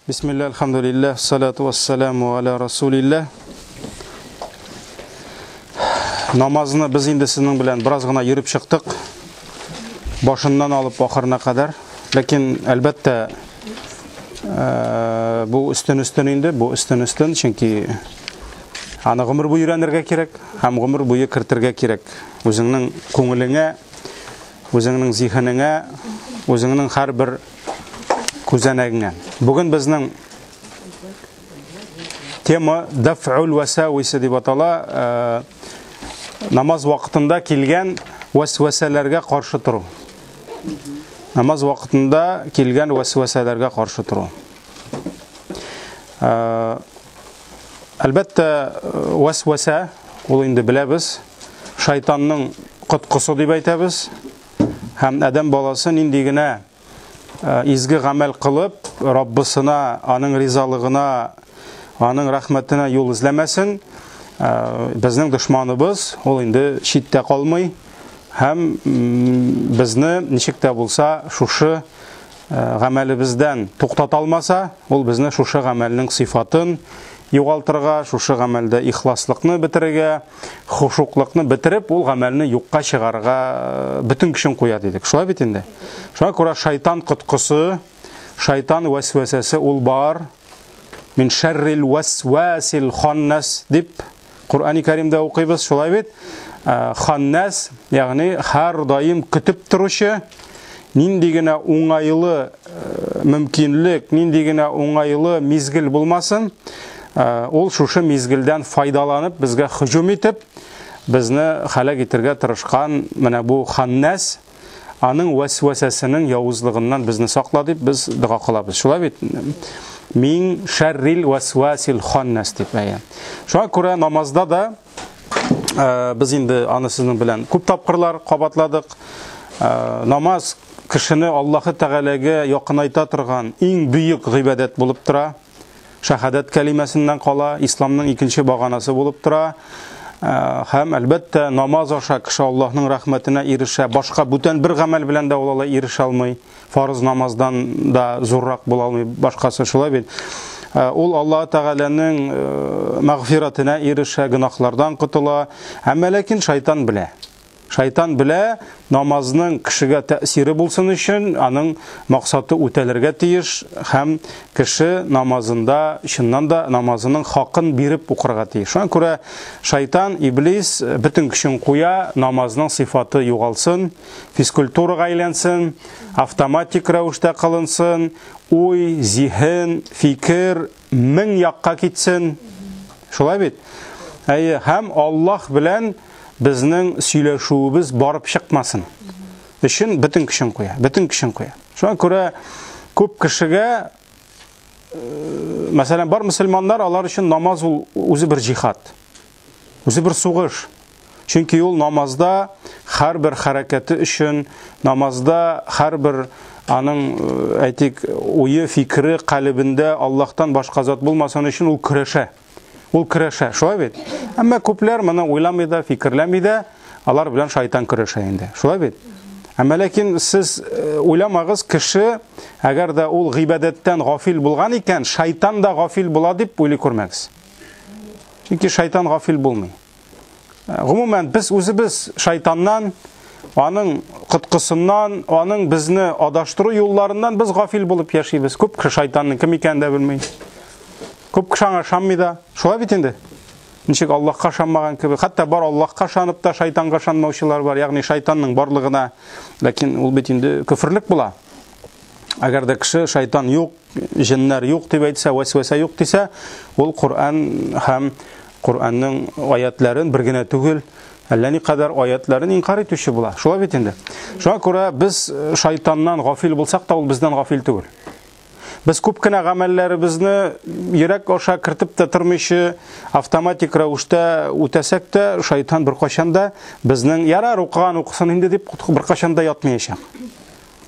Бисмилла, альхамдулиллах, салату вассаламу аля расулиллах. Намазны без инде сезнең белән бераз гына йөреп чыктык. Башыннан алып ахырына кадәр. Ләкин, әлбәттә, бу өстен-өстен инде, бу өстен-өстен, чөнки аны гомер буе өйрәнергә кирәк һәм гомер буе кертергә кирәк. Үзеңнең күңелеңә, үзеңнең зиһенеңә, үзеңнең һәрбер күзәнәгеңә. Бүген безнең тема даф'ул васависи дип атала. Намаз вакытында килгән вәсвәсәләргә каршы тору. Намаз вакытында килгән вәсвәсәләргә каршы тору. Әлбәттә, вәсвәсә, ул инде беләбез, шайтанның коткысы дип әйтәбез. Һәм адәм баласы нинди генә изге гамәл кылып, Раббысына, аның ризалыгына, аның рәхмәтенә юл эзләмәсен, безнең дошманыбыз, ул инде читтә калмый һәм безне ничек тә булса шушы гамәлебездән туктата алмаса, ул безне шушы гамәлнең сыйфатын югалтырга, шушы гамәлдә ихласлыкны бетерергә, хушуклыкны бетереп, ул гамәлне юкка чыгарырга бөтен көчен куя дидек. Шулай бит инде. Шуңа күрә шайтан коткысы, шайтан вәсвәсәсе ул бар. Мин шәррил вәсвәсил ханнас дип Коръәни Кәримдә укыйбыз, шулай бит? Ханнас, ягъни һәр даим көтеп торучы, нинди генә уңайлы мөмкинлек, нинди генә уңайлы мизгел булмасын, ул шушы мизгелдән файдаланып, безгә һөҗүм итеп, безне һәлак итәргә тырышкан менә бу ханнас, аның вәсвәсәсенең явызлыгыннан безне сакла дип без дога кылабыз. Шулай бит? Мин шәррил вәсвәсил ханнас дип әйе. Шуңа күрә намазда да без инде аны сезнең белән күп тапкырлар кабатладык. Намаз кешене Аллаһы Тәгаләгә якынайта торган иң бөек гыйбадәт булып тора. Шәһадәт кәлимәсеннән кала, исламның икенче баганасы булып тора. Һәм әлбәттә, намаз аша кеше Аллаһның рәхмәтенә ирешә. Башка бүтән бер гамәл белән дә ул алай ирешә алмый. Фарыз намаздан да зуррак була алмый, башкасы шулай бит. Ул Аллаһ Тәгаләнең мәгъфиратенә ирешә, гөнаһлардан котыла. Әмма ләкин шайтан белә. Шайтан белә, намазның кешегә тәэсире булсын өчен, аның максаты үтәлергә тиеш һәм кеше намазында, чыннан да, намазының хакын биреп укырга тиеш. Шуңа күрә шайтан, иблис бөтен көчен куя, намазның сыйфаты югалсын, физкультурага әйләнсен, автоматик рәвештә кылынсын, уй, зиһен, фикер мең якка китсен. Шулай бит? Әйе, һәм Аллаһ белән безнең сөйләшүебез барып чыкмасын өчен бөтен көчен куя, бөтен көчен куя. Шуңа күрә күп кешегә, мәсәлән, бар мөселманнар, алар өчен намаз ул үзе бер җихад, үзе бер сугыш. Чөнки ул намазда һәрбер хәрәкәте өчен, намазда һәрбер аның, әйтик, уе, фикере, калебендә Аллаһтан башка зат булмасын өчен ул көрәшә. Ул көрәшә, шулай бит? Әмма күпләр моны уйламый да, фикерләми дә, алар белән шайтан көрәшә инде. Шулай бит? Әмма ләкин сез уйламагыз, кеше, әгәр дә ул гыйбадәттән гафил булган икән, шайтан да гафил була дип уйлый күрмәгез. Чөнки шайтан гафил булмый. Гомумән, без үзебез шайтаннан, аның коткысыннан, аның безне адаштыру юлларыннан без гафил булып яшибез. Күп кеше шайтанның кем икәнен дә белми. Күп кеше аңа ышанмый да. Шулай бит инде. Ничек Аллаһка ышанмаган кебек. Хәтта бар Аллаһка ышанып та шайтанга ышанмаучылар бар. Ягъни шайтанның барлыгына, ләкин ул бит инде көферлек була. Әгәр дә кеше шайтан юк, җеннәр юк дип әйтсә, вәсвәсә юк дисә, ул Коръән һәм Коръәннең аятларын бер генә түгел, әллә никадәр аятларын инкар итүче була. Шулай бит инде. Шуңа күрә без шайтаннан гафил булсак та, ул бездән гафил түгел. Без күп кенә гамәлләребезне йөрәк аша кертеп тә тормыйча, автоматик рәвештә үтәсәк тә, шайтан беркайчан да безнең ярар укыган укысын инде дип беркайчан да ятмаячак.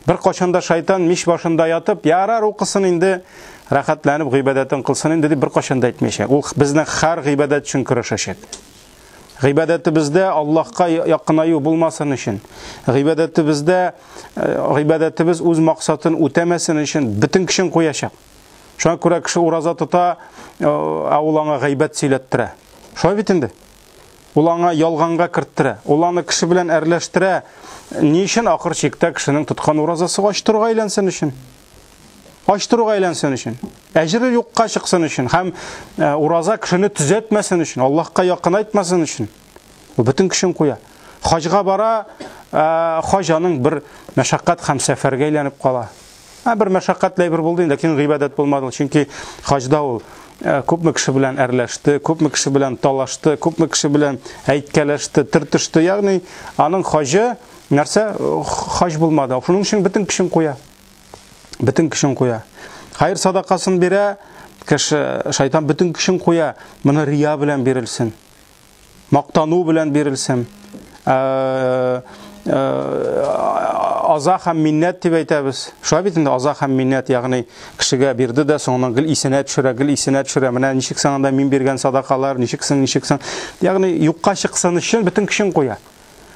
Беркайчан да шайтан мич башында ятып, ярар укысын инде, рәхәтләнеп гыйбадәтен кылсын инде дип беркайчан да әйтмәячәк. Ул безнең һәр гыйбадәт өчен көрәшәчәк. Гыйбадәтебездә Аллаһка якынаю булмасын өчен, гыйбадәтебездә гыйбадәтебез үз максатын үтәмәсен өчен бөтен көчен куячак. Шуңа күрә кеше ураза тота, ә ул аңа гайбәт сөйләттерә. Шулай бит инде. Ул аңа ялганга керттерә. Ул аны кеше белән әрләштерә. Ни өчен ахыр чиктә кешенең тоткан уразасы ач торуга әйләнсен өчен? Ач торуга әйләнсен өчен. Әҗере юкка чыксын өчен һәм э, ураза кешене төзәтмәсен өчен, Аллаһка якынайтмасын өчен. Ул бөтен көчен куя. Хаҗга бара, э, хаҗ аның бер мәшәкать һәм сәфәргә әйләнеп кала. Ә бер мәшәкатьле әйбер булды инде, ләкин гыйбадәт булмады. Чөнки хаҗда ул э, күпме кеше белән әрләште, күпме кеше белән талашты, күпме кеше белән әйткәләште, төртеште. Ягъни аның хаҗы нәрсә? Хаҗ булмады. Шуның өчен бөтен көчен куя. Бөтен көчен куя. Хайр садакасын бирә, кеше шайтан бөтен көчен куя. Моны рия белән бирелсен. Мактану белән бирелсен. Э, э, аза һәм миннәт дип әйтәбез. Шулай бит инде аза һәм миннәт, ягъни кешегә бирде дә соңыннан гел исенә төшерә, гел исенә төшерә. Менә ничек соң анда мин биргән садакалар, ничек соң, ничек соң. Ягъни юкка чыксын өчен бөтен көчен куя.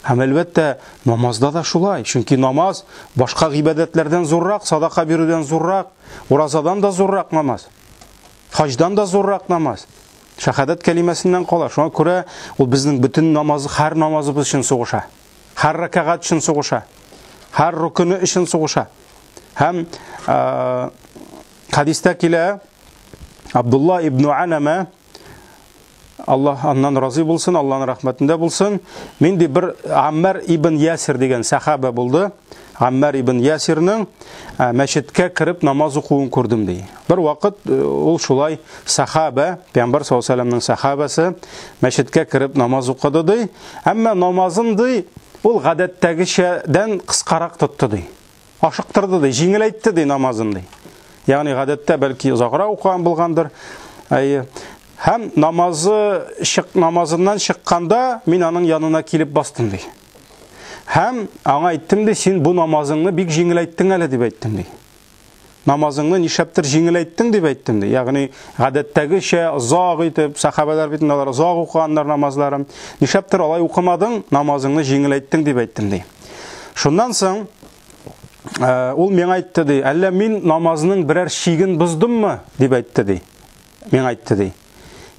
Һәм әлбәттә, намазда да шулай. Чөнки намаз башка гыйбадәтләрдән зуррак, садака бирүдән зуррак, уразадан да зуррак намаз. Хаҗдан да зуррак намаз. Шәһадәт кәлимәсеннән кала. Шуңа күрә ул безнең бөтен намаз, һәр намазыбыз өчен сугыша. Һәр рәкәгать өчен сугыша. Һәр рукуны өчен сугыша. Һәм э, хадистә килә Абдулла ибн Анама Аллаһ аннан разый булсын, Аллаһның рәхмәтендә булсын. Мин ди бер Аммар ибн Ясир дигән сахаба булды. Аммар ибн Ясирның мәчеткә кереп намаз укуын күрдем ди. Бер вакыт ул шулай сахаба, Пәйгамбәр саллаллаһу алейһи сахабасы мәчеткә кереп намаз укыды ди. Әмма намазын ди ул гадәттәгечәдән кыскарак тотты ди. Ашыктырды ди, җиңеләйтте ди намазын ди. Ягъни гадәттә бәлки озаграк укыган булгандыр. Әйе. Һәм намазы чык намазыннан чыкканда мин аның янына килеп бастым ди. Һәм аңа әйттем ди, син бу намазыңны бик җиңеләйттең әле дип әйттем ди. Намазыңны нишләптер җиңеләйттең дип әйттем ди. Ягъни гадәттәгечә озак итеп, сахабәләр бит алар озак укыганнар намазларын. Нишләптер алай укымадың, намазыңны җиңеләйттең дип әйттем ди. Шуннан соң э, ул миңа әйтте ди, әллә мин намазның берәр чиген боздыммы дип әйтте ди. Миңа әйтте ди.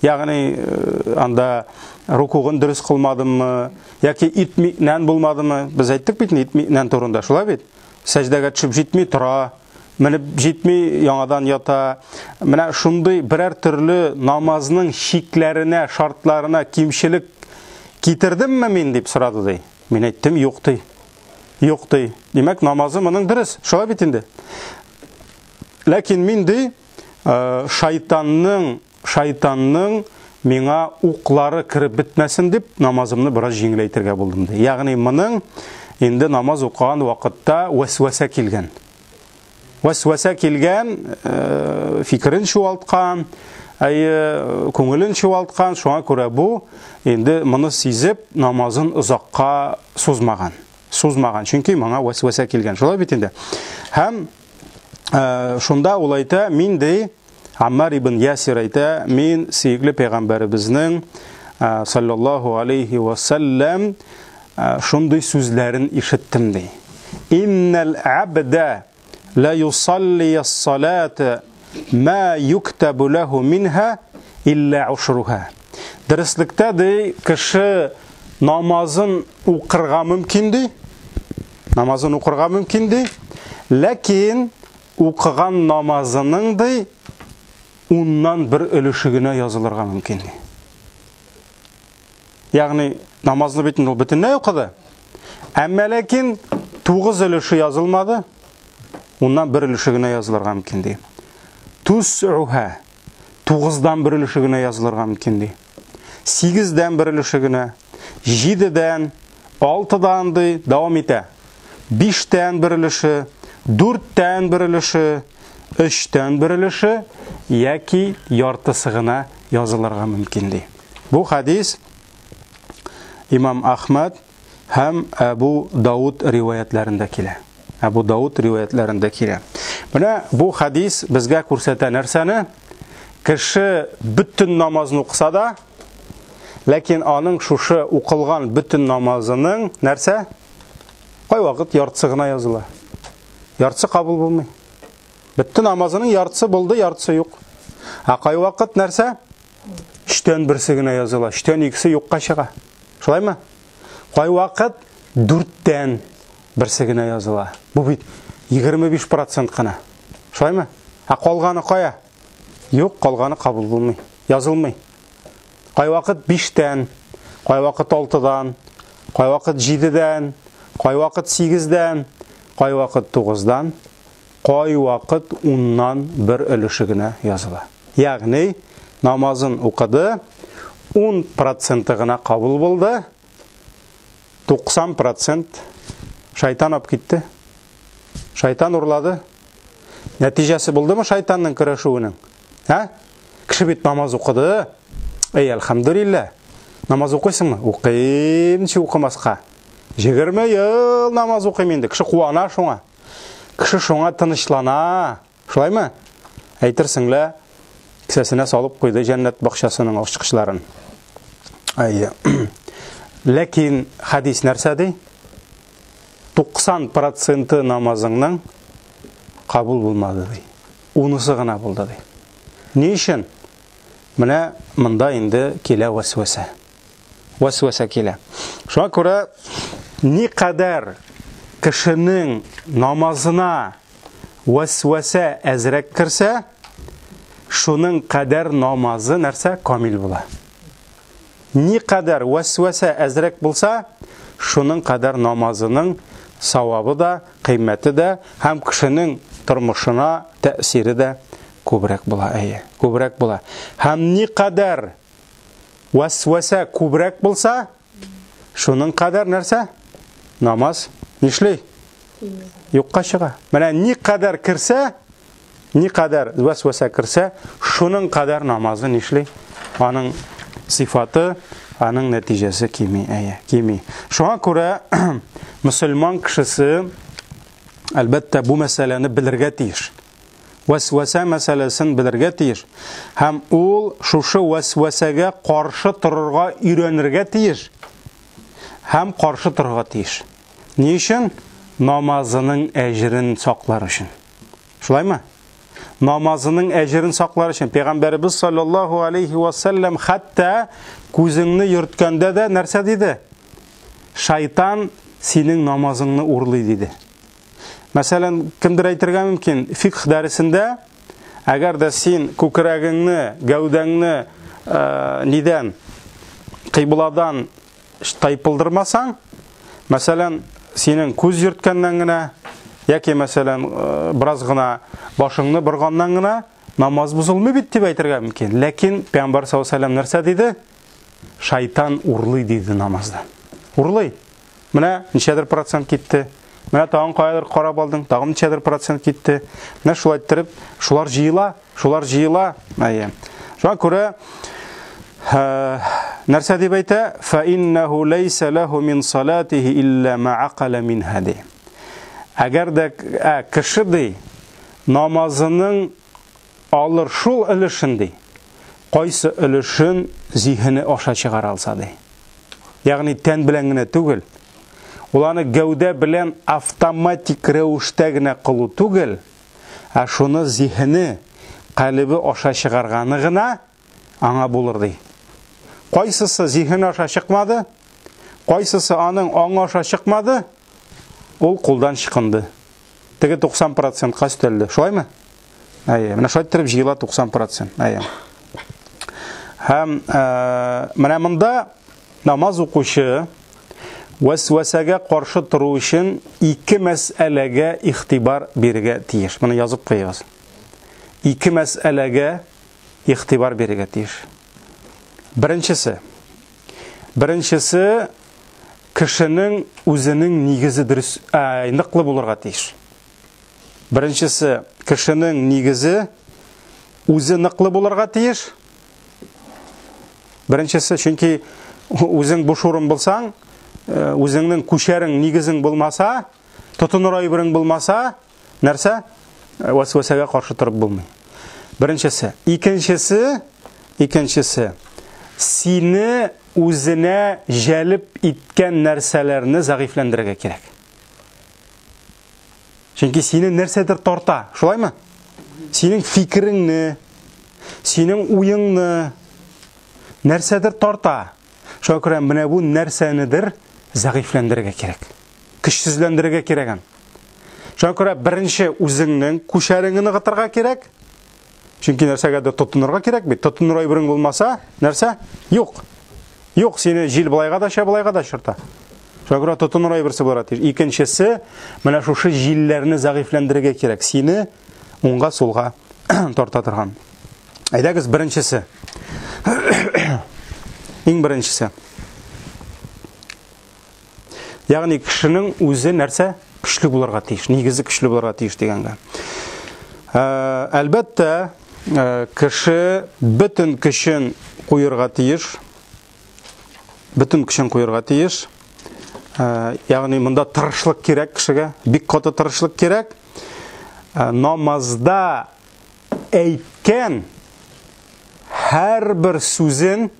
Ягъни э, анда рукугын дөрес кылмадыммы яки итминән булмадымы? Без әйттек бит итминән турында, шулай бит? Сәҗдәгә төшеп җитми тора, менеп җитми яңадан ята. Менә шундый берәр төрле намазның чикләренә, шартларына кимчелек китердемме мин дип сорады ди. Мин әйттем, юк ди. Юк ди. Димәк, намазы моның дөрес. Шулай бит инде. Ләкин мин ди, э, шайтанның шайтанның миңа уклары кереп бетмәсен дип намазымны бераз җиңеләйтергә булдым ди. Ягъни моның инде намаз укыган вакытта вәсвәсә килгән. Вәсвәсә килгән, э, фикерен чуалткан, әйе, күңелен чуалткан, шуңа күрә бу инде моны сизеп намазын озакка сузмаган. Сузмаган, чөнки моңа вәсвәсә килгән. Шулай бит инде. Һәм э, шунда ул әйтә, мин ди, Аммар ибн Ясир әйтә, мин сөекле пәйгамбәребезнең э, саллаллаһу алейхи ва саллям э, шундый сүзләрен ишеттем ди. Иннал абда ла юсалли ас-салата ма юктабу лаху минха илля ушруха. Дөреслектә ди, кеше намазын укырга мөмкин ди. Намазын укырга мөмкин ди. Ләкин укыган намазының ди уннан бер өлеше генә язылырга мөмкин ди. Ягъни намазны бит ул бөтенләй укыды. Әмма ләкин 9 өлеше язылмады. Уннан бер өлеше генә язылырга мөмкин ди. Тусуха 9-дан бер өлеше генә язылырга мөмкин ди. 8-дән бер өлеше генә, 7-дән, 6-дан ди, дәвам итә. 5-тән бер өлеше, 4-тән бер өлеше, 3-тән бер өлеше яки яртысы гына язылырга мөмкин ди. Бу хадис Имам Ахмад һәм Әбу Дауд риваятләрендә килә. Әбу Дауд риваятләрендә килә. Менә бу хадис безгә күрсәтә нәрсәне? Кеше бөтен намазны укыса да, ләкин аның шушы укылган бөтен намазының нәрсә? Кайвакыт яртысы гына языла. Яртысы кабул булмый. Бетте намазының яртысы булды, яртысы юк. Ә кайвакыт нәрсә? Өчтән берсе генә языла, өчтән икесе юкка чыга. Шулаймы? Кайвакыт дүрттән берсе генә языла. Бу бит 25% кына. Шулаймы? Ә калганы кая? Юк, калганы кабул булмый, язылмый. Кайвакыт биштән, кайвакыт алтыдан, кайвакыт җидедән, кайвакыт сигездән, кайвакыт тугыздан, кайвакыт уннан бер өлеше генә языла. Ягъни намазын укыды, 10 проценты гына кабул булды, 90 процент шайтан алып китте. Шайтан урлады. Нәтиҗәсе булдымы шайтанның көрәшүенең? Ә? Кеше бит намаз укыды. Эй, әлхәмдүлилләһ. Намаз укыйсыңмы? Укыйм, ничек укымаска? 20 ел намаз укыйм инде. Кеше куана шуңа. Кеше шуңа тынычлана. Шулаймы? Әйтерсең лә, кесәсенә салып куйды җәннәт бакчасының ачкычларын. Әйе. Ләкин хәдис нәрсә ди? 90 проценты намазыңның кабул булмады ди. Унысы гына булды ди. Ни өчен? Менә монда инде килә вәсвәсә. Вәсвәсә килә. Шуңа күрә никадәр кешенең намазына вәсвәсә әзрәк керсә, шуның кадәр намазы нәрсә камил була. Никадәр вәсвәсә әзрәк булса, шуның кадәр намазының савабы да, кыйммәте дә һәм кешенең тормышына тәэсире дә күбрәк була, әйе, күбрәк була. Һәм никадәр вәсвәсә күбрәк булса, шуның кадәр нәрсә? Намаз нишли? Юкка чыга. Менә никадәр керсә, Никадәр вәсвәсә керсә, шуның кадәр намазы нишли? Аның сыйфаты, аның нәтиҗәсе кими, әйе, кими. Шуңа күрә мөселман кешесе әлбәттә бу мәсьәләне белергә тиеш. Вәсвәсә мәсьәләсен белергә тиеш. Һәм ул шушы вәсвәсәгә каршы торырга өйрәнергә тиеш. Һәм каршы торырга тиеш. Ни өчен? Намазының әҗерен саклар өчен. Шулаймы? Намазының әҗерен саклар өчен Пәйгамбәребез саллаллаһу алейхи ва саллям хәтта күзеңне йөрткәндә дә нәрсә диде? Шайтан синең намазыңны урлый диде. Мәсәлән, кемдер әйтергә мөмкин, фикх дәресендә әгәр дә син күкрәгеңне, гәүдәңне э, нидән кыйбладан тайпылдырмасаң, мәсәлән, синең күз йөрткәннән генә, яки, мәсәлән, э, бераз гына башыңны борганнан гына намаз бозылмый бит дип әйтергә мөмкин. Ләкин Пәйгамбәр саллаллаһу алейһи нәрсә диде? Шайтан урлый диде намазда. Урлый. Менә ничәдер процент китте. Менә тагын каядыр карап алдың, тагын ничәдер процент китте. Менә шулай иттереп, шулар җыела. Шулар җыела. Әйе. Шуңа күрә нәрсә дип әйтә? Фа иннаху лейса лаху мин салатихи илля ма акала минха ди. Әгәр дә кеше ди намазының алыр шул өлешен ди, кайсы өлешен зиһене аша чыгара алса ди. Ягъни тән белән генә түгел, ул аны гәүдә белән автоматик рәвештә генә кылу түгел, Ә шуны зиһене, калебе аша чыгарганы гына аңа булыр ди. Кайсысы зиһен аша чыкмады, кайсысы аның аңы аша чыкмады, ул кулдан чыкынды. Теге 90%-ка өстәлде. Шулаймы? Әйе, менә шулай иттереп җыела 90%. Әйе. Һәм э, менә монда Намаз укучы вәсвәсәгә каршы тору өчен ике мәсьәләгә игътибар бирергә тиеш. Моны язып куегыз. Ике мәсьәләгә игътибар бирергә тиеш. Беренчесе. Беренчесе кешенең үзенең нигезе дөрес, ә, ныклы булырга тиеш. Беренчесе кешенең нигезе үзе ныклы булырга тиеш. Беренчесе, чөнки үзең буш урын булсаң, э, үзеңнең күчәрең, нигезең булмаса, тотыныр әйберең булмаса, нәрсә? Э, вәсвәсәгә каршы торып булмый. Беренчесе. Икенчесе, икенчесе, сине үзенә җәлеп иткән нәрсәләрне зәгыйфьләндерергә кирәк. Чөнки сине нәрсәдер тарта, шулаймы? Синең фикереңне, синең уеңны нәрсәдер тарта. Шуңа күрә менә бу нәрсәнедер зәгыйфьләндерергә кирәк. Көчсезләндерергә кирәк аны. Шуңа күрә беренче үзеңнең күчәреңне ныгытырга кирәк. Чөнки нәрсәгәдер тотынырга кирәк бит. Тотыныр әйберең булмаса, нәрсә? Юк. Юк, сине җил былайга да оча, былайга да очырта. Шуңа күрә тотыныр әйберсе булырга тиеш. Икенчесе, менә шушы җилләрне зәгыйфьләндерергә кирәк. Сине уңга, сулга тарта торган. Әйдәгез, беренчесе. Иң беренчесе. Ягъни кешенең үзе нәрсә? Көчле булырга тиеш, нигезе көчле булырга тиеш дигәнгә. Э, әлбәттә, э, кеше бөтен көчен куерга тиеш. Бөтен көчен куерга тиеш. Э, ягъни монда тырышлык кирәк кешегә, бик каты тырышлык кирәк. Намазда әйткән һәрбер сүзен,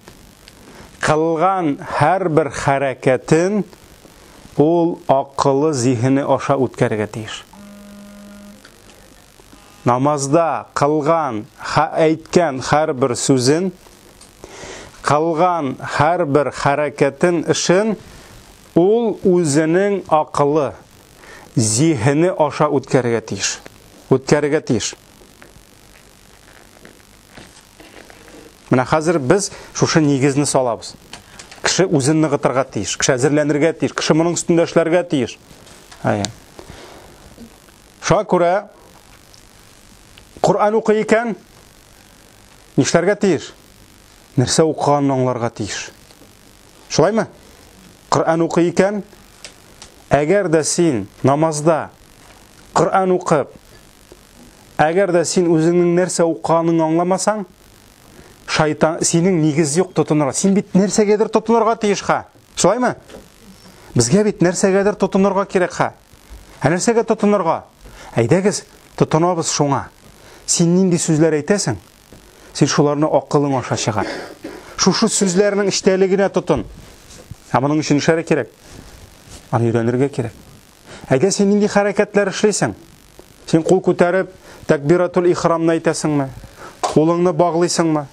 кылган һәрбер хәрәкәтен ул акылы зиһене аша үткәрергә тиеш. Намазда кылган, әйткән һәрбер сүзен, кылган һәрбер хәрәкәтен, эшен ул үзенең акылы, зиһене аша үткәрергә тиеш. Үткәрергә тиеш. Менә хәзер без шушы нигезне салабыз. Кеше үзен ныгытырга тиеш, кеше әзерләнергә тиеш, кеше моның өстендә эшләргә тиеш. Әйе. Шуңа күрә Коръән укый икән, нишләргә тиеш? Нәрсә укыганын аңларга тиеш. Шулаймы? Коръән укый икән, әгәр дә син намазда Коръән укып, әгәр дә син үзеңнең нәрсә укыганыңны аңламасаң, шайтан синең нигез юк тотынырга. Син бит нәрсәгәдер тотынырга тиеш ха. Шулаймы? Безгә бит нәрсәгәдер тотынырга кирәк ха. Ә нәрсәгә тотынырга? Әйдәгез, тотынабыз шуңа. Син нинди сүзләр әйтәсең? Син шуларны акылың аша чыгар. Шушы сүзләрнең эчтәлегенә тотын. Ә моның өчен эшләргә кирәк. Аны өйрәнергә кирәк. Әйдә син нинди хәрәкәтләр эшлисең? Син кул күтәреп тәкбиратул ихрамны әйтәсеңме? Кулыңны баглыйсыңмы?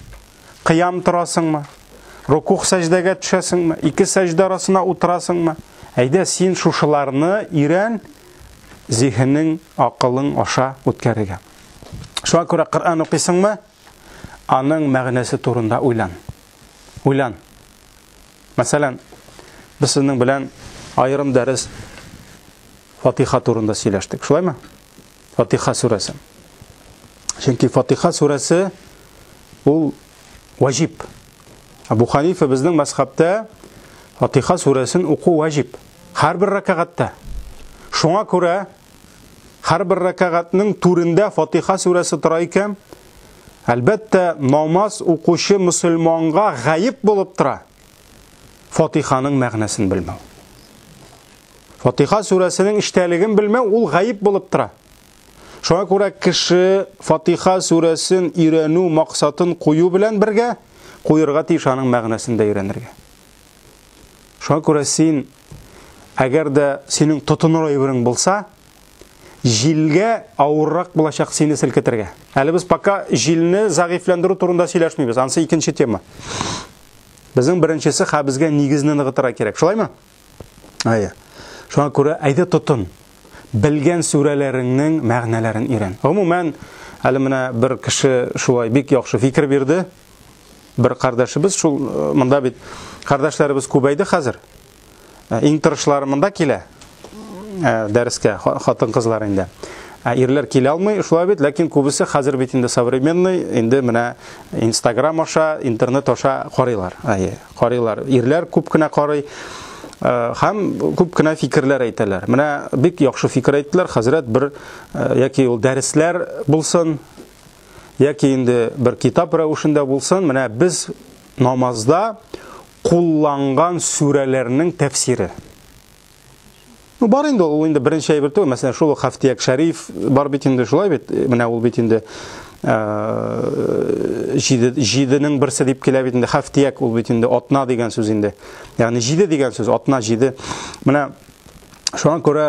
Кыям торасыңмы? Рукух сәҗдәгә төшәсеңме? Ике сәҗдә арасына утырасыңмы? Әйдә син шушыларны өйрән, зиһенең, акылың аша үткәрергә. Шуңа күрә Коръән укыйсыңмы? Аның мәгънәсе турында уйлан. Уйлан. Мәсәлән, без сезнең белән аерым дәрес Фатиха турында сөйләштек. Шулаймы? Фатиха сүрәсе. Чөнки Фатиха сүрәсе ул ваҗиб. Абу Ханифа безнең мәзхәбтә Фатиха сүрәсен уку ваҗиб. Һәрбер рәкәгатьтә. Шуңа күрә һәрбер рәкәгатьнең түрендә Фатиха сүрәсе тора икән, әлбәттә, намаз укучы мөселманга гаеп булып тора Фатиханың мәгънәсен белмәү. Фатиха сүрәсенең эчтәлеген белмәү ул гаеп булып тора. Шуңа күрә кеше Фатиха сүрәсен өйрәнү максатын кую белән бергә куерга тиеш аның мәгънәсен дә өйрәнергә. Шуңа күрә син, әгәр дә синең тотыныр әйберең булса, җилгә авыррак булачак сине селкетергә. Әле без пока җилне зәгыйфьләндерү турында сөйләшмибез. Ансы икенче тема. Безнең беренчесе ха безгә нигезне ныгытырга кирәк. Шулаймы? Әйе. Шуңа күрә әйдә тотын. Белгән сүрәләреңнең мәгънәләрен өйрән. Гомумән, әле менә бер кеше шулай бик яхшы фикер бирде. Бер кардәшебез шул э, монда бит кардәшләребез күбәйде хәзер. Э, иң тырышлары монда килә э, дәрескә хатын-кызлар инде. Ә ирләр килә алмый, шулай бит, ләкин күбесе хәзер бит инде современный, инде менә Инстаграм аша, интернет аша карыйлар. Әйе, карыйлар. Ирләр күп кенә карый һәм күп кенә фикерләр әйтәләр. Менә бик яхшы фикер әйттеләр, хәзрәт бер яки ул дәресләр булсын, яки инде бер китап рәвешендә булсын, менә без намазда кулланган сүрәләрнең тәфсире. Ну, бар инде ул инде беренче әйбер түгел. Мәсәлән, шул ук Хафтияк Шәриф бар бит инде шулай бит. Менә ул бит инде җиде, җиденең берсе дип килә бит инде. Хафтияк ул бит инде атна дигән сүз инде. Ягъни җиде дигән сүз, атна җиде. Менә шуңа күрә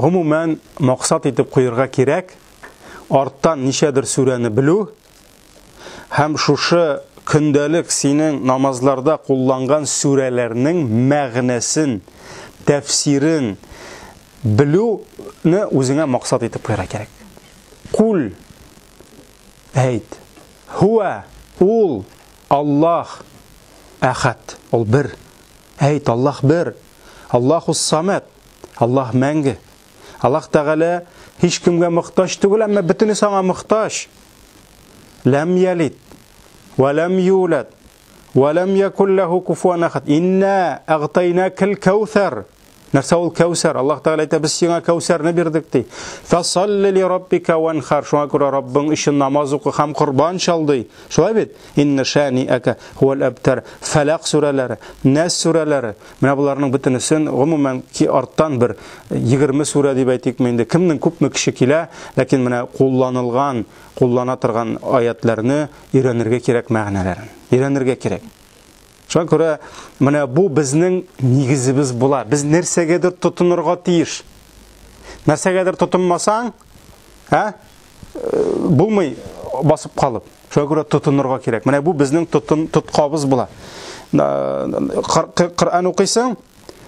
гомумән максат итеп куерга кирәк. Арттан ничәдер сүрәне белү һәм шушы көндәлек синең намазларда кулланган сүрәләрнең мәгънәсен, тәфсирен белүне үзеңә максат итеп куярга кирәк. Кул әйт. Һуа ул Аллаһ әхәд, ул бер. Әйт, Аллаһ бер. Аллаһус самад. Аллаһ мәңге. Аллаһ Тәгалә һич кемгә мохтаҗ түгел, әмма бөтенесе аңа мохтаҗ. Ләм ялид ва ләм юлад ва ләм якул ләһу куфуан ахад. Инна агтайнакал кәүсәр. Нәрсә ул кәүсәр? Аллаһ Тәгалә әйтә, без сиңа кәүсәрне бирдек ди. Фасалли ли раббика ванхар. Шуңа күрә Раббың өчен намаз укы һәм корбан чал ди. Шулай бит? Инна шаниака хуал абтар. Фалак сүрәләре, Нәс сүрәләре. Менә боларның бөтенесен, гомумән, ки арттан бер 20 сүрә дип әйтикме инде, кемнең күпме кеше килә, ләкин менә кулланылган, куллана торган аятларны өйрәнергә кирәк мәгънәләрен. Өйрәнергә кирәк. Шуңа күрә менә бу безнең нигезебез була. Без нәрсәгәдер тотынырга тиеш. Нәрсәгәдер тотынмасаң, ә? Булмый басып калып. Шуңа күрә тотынырга кирәк. Менә бу безнең тотын тоткабыз була. Коръән укыйсың,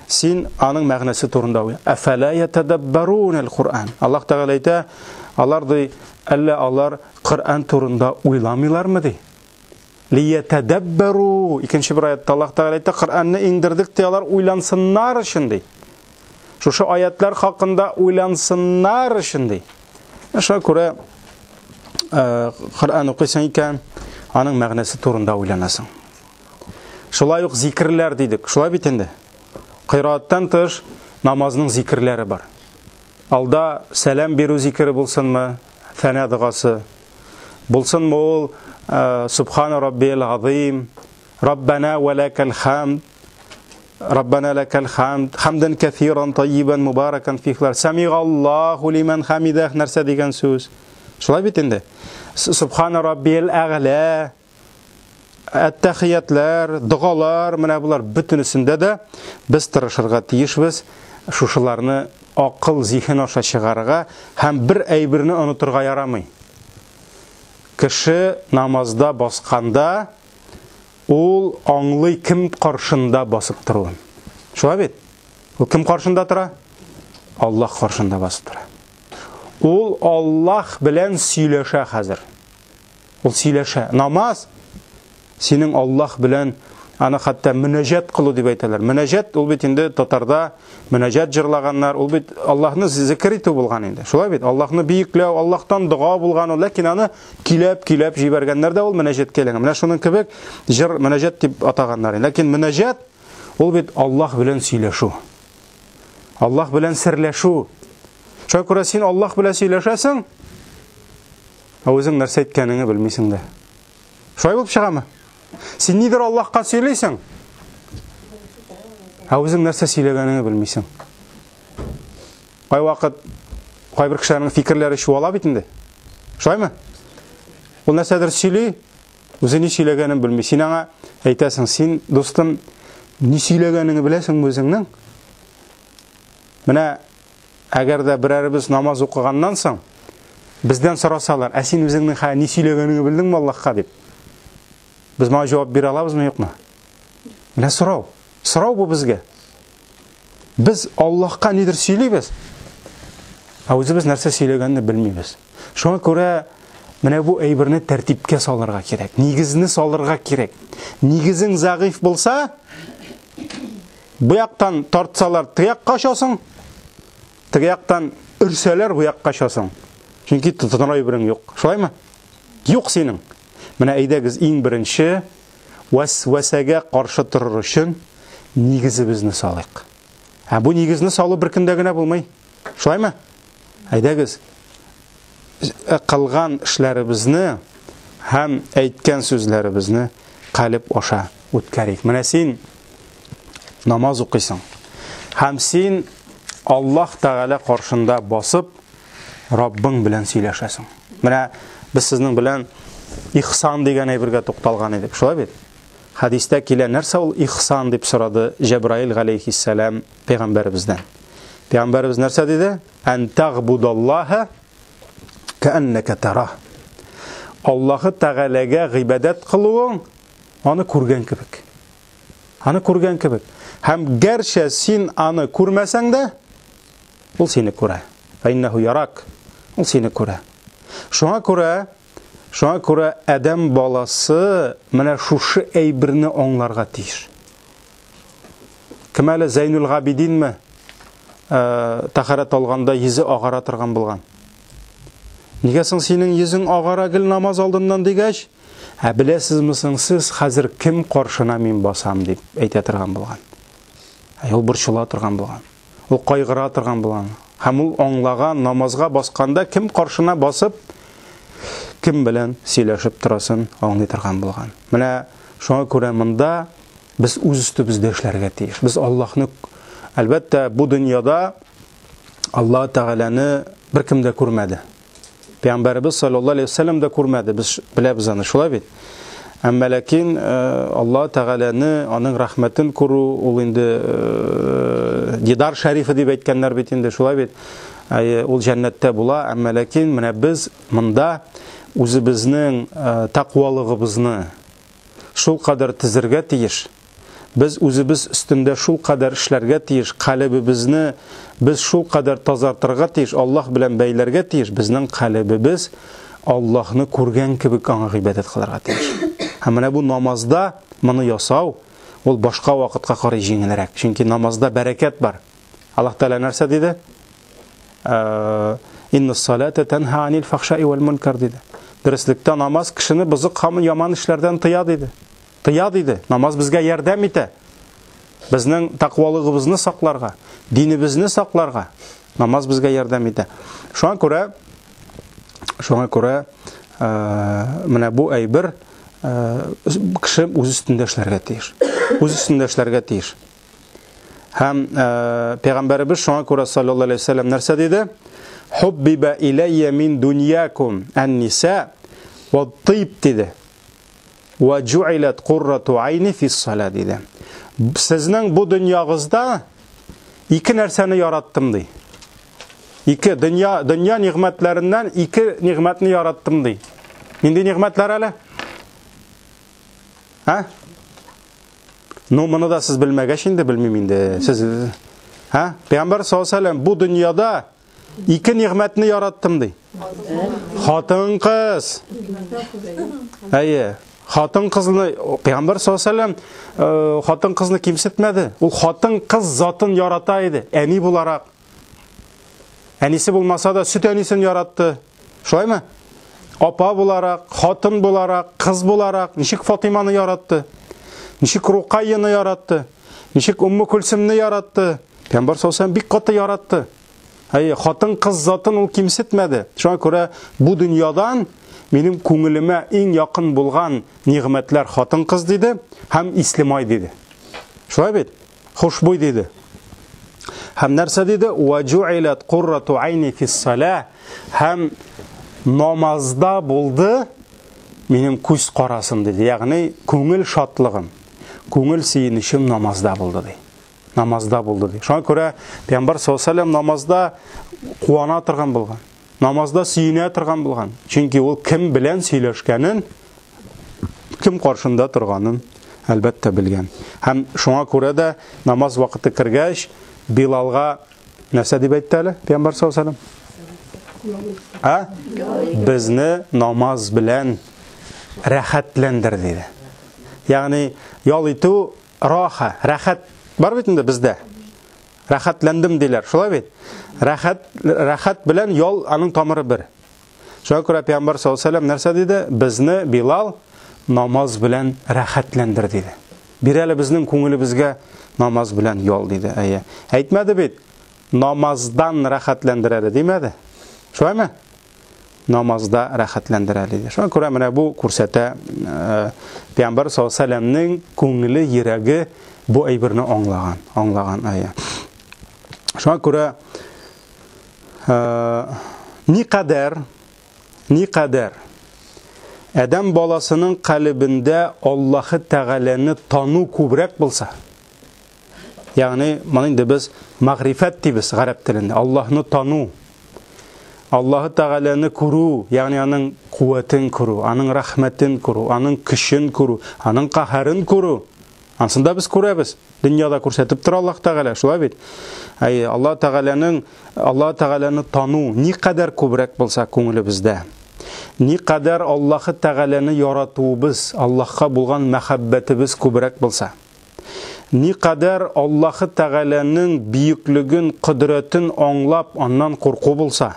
син аның мәгънәсе турында уйла. Әфәлә ятадаббарун аль-Куръан. Аллаһ Тәгалә әйтә, алар ди, әллә алар Коръән турында уйламыйлармы ди? Лиятәдәббәру. Икенче бер аятта Аллаһ Тәгалә әйтә, Коръәнне иңдердек ди, алар уйлансыннар өчен ди. Шушы аятлар хакында уйлансыннар өчен ди. Шуңа күрә э, Коръән укыйсың икән, аның мәгънәсе турында уйланасың. Шулай ук зикерләр дидек. Шулай бит инде. Кыйрааттан тыш намазның зикерләре бар. Алда сәлам бирү зикере булсынмы, фәнә догасы, Булсынмы ул Субхана Раббиел Азим, Раббана ва лакал хамд, Раббана лакал хамд, хамдан кәфиран тайибан мубаракан фихлар, Самигаллаху лиман хамидах нәрсә дигән сүз. Шулай бит инде. Субхана Раббиел Әгълә, әттәхиятләр, догалар, менә болар бөтенесендә дә без тырышырга тиешбез шушыларны акыл, зиһен аша чыгарырга һәм бер әйберне онытырга ярамый. Кеше намазда басканда ул аңлый кем каршында басып торуын. Шулай бит? Ул кем каршында тора? Аллаһ каршында басып тора. Ул Аллаһ белән сөйләшә хәзер. Ул сөйләшә. Намаз синең Аллаһ белән аны хәтта мөнәҗәт кылу дип әйтәләр. Мөнәҗәт ул бит инде татарда мөнәҗәт җырлаганнар, ул бит Аллаһны зикер итү булган инде. Шулай бит? Аллаһны бөекләү, Аллаһтан дога булган ул, ләкин аны көйләп-көйләп җибәргәннәр дә ул мөнәҗәткә әйләнгән. Менә шуның кебек җыр мөнәҗәт дип атаганнар. Ләкин мөнәҗәт ул бит Аллаһ белән сөйләшү. Аллаһ белән серләшү. Шуңа күрә син Аллаһ белән сөйләшәсең, Ә үзең нәрсә әйткәнеңне белмисең дә. Шулай булып чыгамы? Син нидер Аллаһка сөйлисең? Ә үзең нәрсә сөйләгәнеңне белмисең. Кайвакыт кайбер кешеләрнең фикерләре чуала бит инде. Шулаймы? Ул нәрсәдер сөйли, үзе ни сөйләгәнен белми. Син аңа әйтәсең, син, дустым, ни сөйләгәнеңне беләсеңме үзеңнең? Менә Әгәр дә берәребез намаз укыганнан соң, бездән сорасалар, ә син үзеңнең хә ни сөйләгәнеңне белдеңме Аллаһка дип? Без моңа җавап бирә алабызмы, юкмы? Менә сорау. Сорау бу безгә. Без Аллаһка нидер сөйлибез, ә үзебез нәрсә сөйләгәнне белмибез. Шуңа күрә менә бу әйберне тәртипкә салырга кирәк, нигезне салырга кирәк. Нигезең зәгыйфь булса, Бу яктан тартсалар, теге якка очасың. Теге яктан өрсәләр, бу якка очасың. Чөнки тотыныр әйберең юк. Шулаймы? Юк синең. Менә әйдәгез иң беренче вәсвәсәгә каршы торыр өчен нигезебезне салыйк. Ә бу нигезне салу бер көндә генә булмый. Шулаймы? Әйдәгез кылган эшләребезне һәм әйткән сүзләребезне калеб аша үткәрик. Менә син намаз укыйсың. Һәм син Аллаһ Тәгалә каршында басып, Раббың белән сөйләшәсең. Менә без сезнең белән ихсан дигән әйбергә тукталган идек. Шулай бит? Хәдистә килә, нәрсә ул ихсан дип сорады Җәбраил галәйһиссәлам пәйгамбәребездән. Пәйгамбәребез нәрсә диде? Ән тагбудаллаһа Кәәннәкә тарах. Аллаһы Тәгаләгә гыйбадәт кылуың аны күргән кебек. Аны күргән кебек. Һәм гәрчә син аны күрмәсәң дә, ул сине күрә. Фәиннәһу ярак. Ул сине күрә. Шуңа күрә, шуңа күрә адәм баласы менә шушы әйберне аңларга тиеш. Кем әле Зәйнул Габидинме? Э, тәһарәт алганда йөзе агара торган булган. Нигә соң синең йөзең агара гел намаз алдыннан дигәч, ә беләсезме соң сез хәзер кем каршына мин басам дип әйтә торган булган. Ә ул борчыла торган булган. Ул кайгыра торган булган. Һәм ул аңлаган намазга басканда кем каршына басып, кем белән сөйләшеп торасын аңлый торган булган. Менә шуңа күрә монда без үз өстебездә эшләргә тиеш. Без Аллаһны әлбәттә бу дөньяда Аллаһ Тәгаләне беркем дә күрмәде. Пәйгамбәребез саллаллаһу алейһи вәсәлләм дә күрмәде. Без беләбез аны, шулай бит? Әмма ләкин э, Аллаһ Тәгаләне, аның рәхмәтен күрү, ул инде э, дидар шәрифе дип әйткәннәр бит инде, шулай бит? Әйе, ул җәннәттә була, әмма ләкин менә без монда үзебезнең э, тәкъвалыгыбызны шулкадәр төзергә тиеш. Без үзебез өстендә шулкадәр эшләргә тиеш, калебебезне без шулкадәр тазартырга тиеш, Аллаһ белән бәйләргә тиеш, безнең калебебез Аллаһны күргән кебек аңа гыйбадәт кылырга тиеш. Һәм менә бу намазда моны ясау, ул башка вакытка карый җиңелрәк. Чөнки намазда бәрәкәт бар. Аллаһ Тәгалә нәрсә диде? Э, Инна салата танха анил фахшаи вал мункар диде. Дөреслектә намаз кешене бозык һәм яман эшләрдән тыя диде. Тыя диде. Намаз безгә ярдәм итә. Безнең тәкъвалыгыбызны сакларга, динебезне сакларга намаз безгә ярдәм итә. Шуңа күрә шуңа күрә э, менә бу әйбер э, кеше үз өстендә эшләргә тиеш. Үз өстендә эшләргә тиеш. Һәм э, пәйгамбәребез шуңа күрә саллаллаһу алейһи вәсәлләм нәрсә диде? Хуббиба иләйя мин дуньякум ан-ниса ва тиб диде. Ва жуилат куррату айни фис сала диде. Сезнең бу дөньягызда ике нәрсәне яраттым ди. Ике дөнья дөнья нигъмәтләреннән ике нигъмәтне яраттым ди. Нинди нигъмәтләр әле? Ә? Ну, моны да сез белмәгәч инде, белмим инде. Сез Һа? Пәйгамбәр саллаллаһу алейһи бу дөньяда ике нигъмәтне яраттым ди. Хатын-кыз. Әйе. Хатын-кызны Пәйгамбәр саллаллаһу алейһи э, хатын-кызны кимсетмәде. Ул хатын-кыз затын ярата иде, әни буларак. Әнисе булмаса да сөт әнисен яратты. Шулаймы? Апа буларак, хатын буларак, кыз буларак, ничек Фатиманы яратты? Ничек Рукайяны яратты? Ничек Умму Көлсемне яратты? Пәйгамбәр саллаллаһу бик каты яратты. Әйе, хатын-кыз затын ул кимсетмәде. Шуңа күрә бу дөньядан минем күңелемә иң якын булган нигъмәтләр хатын-кыз диде һәм ислемай диде. Шулай бит? Хушбуй диде. Һәм нәрсә диде? Ва жуилат куррату айни фис-сала. Һәм намазда булды минем күз карасым диде. Ягъни күңел шатлыгым, күңел сөенечем намазда булды ди. Намазда булды ди. Шуңа күрә Пәйгамбәр саллаллаһу алейһи вәсәлләм намазда куана торган булган. Намазда сөенә торган булган. Чөнки ул кем белән сөйләшкәнен, кем каршында торганын әлбәттә белгән. Һәм шуңа күрә дә намаз вакыты кергәч, Билалга нәрсә дип әйтте әле Пәйгамбәр саллаллаһу алейһи вәсәлләм? Ә? Безне намаз белән рәхәтләндер диде. Ягъни ял итү раха, рәхәт бар бит инде бездә. Рәхәтләндем диләр. Шулай бит? Рәхәт, рәхәт белән ял аның тамыры бер. Шуңа күрә Пәйгамбәр саллаллаһу алейһи вәсәлләм нәрсә диде? Безне Билал намаз белән рәхәтләндер диде. Бир әле безнең күңелебезгә намаз белән ял диде. Әйе. Әйтмәде бит. Намаздан рәхәтләндер әле димәде. Шулаймы? Намазда рәхәтләндер әле диде. Шуңа күрә менә бу күрсәтә э, Пәйгамбәр саллаллаһу алейһи вәсәлләмнең күңеле, йөрәге бу әйберне аңлаган, аңлаган әйе. Шуңа күрә э, никадәр никадәр адәм баласының калебендә Аллаһы Тәгаләне тану күбрәк булса, ягъни моны инде без мәгърифәт дибез гарәп телендә, Аллаһны тану. Аллаһы Тәгаләне күрү, ягъни аның куәтен күрү, аның рәхмәтен күрү, аның көчен күрү, аның каһәрен күрү. Ансын да без күрәбез. Дөньяда күрсәтеп тора Аллаһ Тәгалә, шулай бит? Әй, Аллаһ Тәгаләнең Аллаһ Тәгаләне тану никадәр күбрәк булса күңелебездә, никадәр Аллаһы Тәгаләне яратуыбыз, Аллаһка булган мәхәббәтебез күбрәк булса, Никадәр Аллаһы Тәгаләнең бөеклеген, кодрәтен аңлап, аннан курку булса,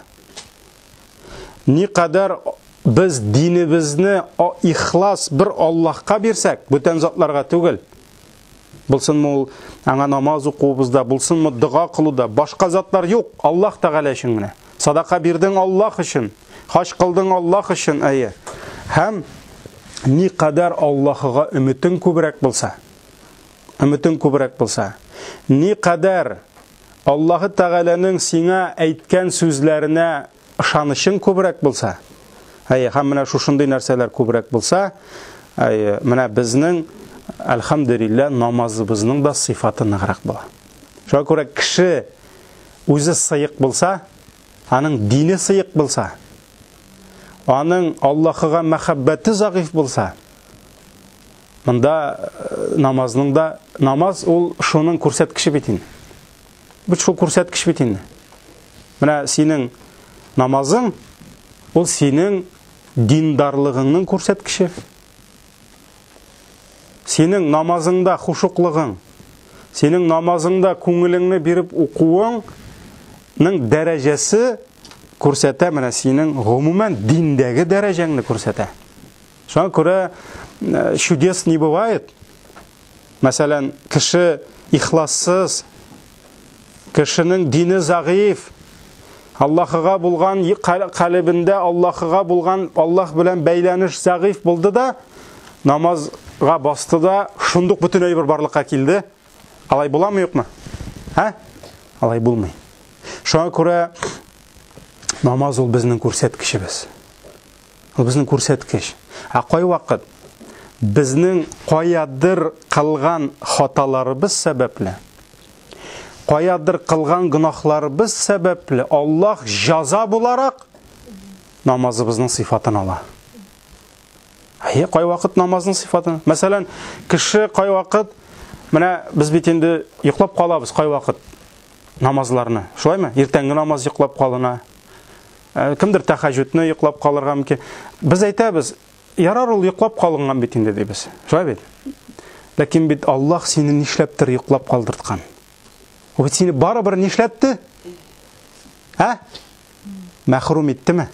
никадәр без динебезне ихлас бер Аллаһка бирсәк, бүтән затларга түгел, булсынмы ул аңа намаз укуыбызда, булсынмы дога кылуда, башка затлар юк, Аллаһ Тәгалә өчен генә. Садака бирдең Аллаһ өчен, хаҗ кылдың Аллаһ өчен, әйе. Һәм никадәр Аллаһыга өметең күбрәк булса, өметең күбрәк булса, никадәр Аллаһы Тәгаләнең сиңа әйткән сүзләренә ышанычың күбрәк булса, әйе, һәм менә шушындый нәрсәләр күбрәк булса, әйе, менә безнең, әлхәмдүлилләһ, намазыбызның да сыйфаты ныграк була. Шуңа күрә кеше үзе сыек булса, аның дине сыек булса, аның Аллаһыга мәхәббәте зәгыйфь булса, монда э, намазның да намаз ул шуның күрсәткече бит инде. Бу шул күрсәткеч бит инде. Менә синең намазың ул синең диндарлыгыңның күрсәткече. Синең намазыңда хушуклыгың, синең намазыңда күңелеңне биреп укуыңның дәрәҗәсе күрсәтә менә синең гомумән диндәге дәрәҗәңне күрсәтә. Шуңа күрә э, чудес не бывает. Мәсәлән, кеше ихлассыз, Кешенең дине зәгыйф. Аллаһыга булган калебендә Аллаһыга булган Аллаһ белән бәйләнеш зәгыйф булды да, намазга басты да, шундук бөтен әйбер барлыкка килде. Алай буламы, юкмы? Ә? Алай булмый. Шуңа күрә намаз ул безнең күрсәткечебез. Ул безнең күрсәткеч. Ә кайвакыт безнең каядыр кылган хаталарыбыз сәбәпле, каядыр кылган гөнаһларыбыз сәбәпле Аллаһ җаза буларак намазыбызның сыйфатын ала. Әйе, кайвакыт намазның сыйфатын. Мәсәлән, кеше кайвакыт менә без бит инде йоклап калабыз кайвакыт намазларны. Шулаймы? Иртәнге намаз йоклап калына. Э, кемдер тәхәҗүдне йоклап калырга мөмкин. Без әйтәбез, ярар ул йоклап калынган бит инде дибез. Шулай бит? Ләкин бит Аллаһ сине нишләптер йоклап калдырткан. Ул бит сине барыбер нишләтте? Ә? Мәхрүм иттеме?